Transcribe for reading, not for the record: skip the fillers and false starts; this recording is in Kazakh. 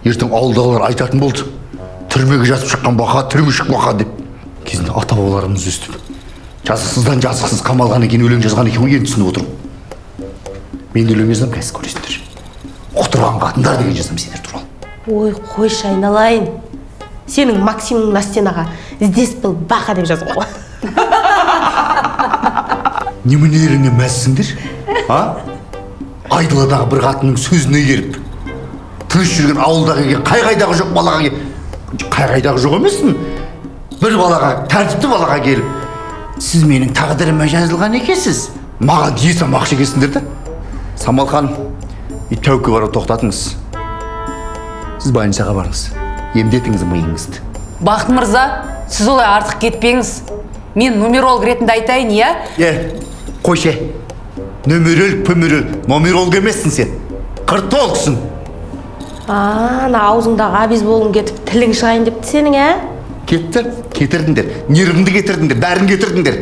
Ертең ауылдағылар айтатын болды: «Түрмеге жатып шыққан бақа, түрмешік бақа», — деп. Кезінде ата бабаларымыз өстіп жазықсыздан жазықсыз қамалған екен, өлең жазған екен ғой. Енді түсініп отырмын. Мен де өлең жазамын, қазір көресіңдер. «Құтырған қатындар» деген жазамын сендер туралы. Ой, қойшы, айналайын. Сенің Максимың на стенаға «Здесь был баха» деп жазған ғой. Неменелеріңе мәзсіңдер, а? Айдаладағы бір қатынның сөзіне еріп, тыныш жүрген ауылдағы келген қай қайдағы жоқ балаға қай қайдағы жоқ емессің, бір балаға, тәртіпті балаға келіп, «Сіз менің тағдырыма жазылған екенсіз», маған тие ақша келсіңдер да. Самал ханым и Тәуке барып тоқтатыңыз. Сіз больницаға барыңыз, емдетіңіз миыңызды. Бақыт мырза, сіз олай артық кетпеңіз. Мен нумеролог ретінде айтайын, иә? Е, қойшы, нөмеролог пөмеролог, нумеролог емессің сен, қыртологсың. А, ана аузыңдағы обезболың кетіп, тілің шығайын депті сенің, ә? Кетті, кетірдіңдер, нервімді кетірдіңдер, бәрін кетірдіңдер.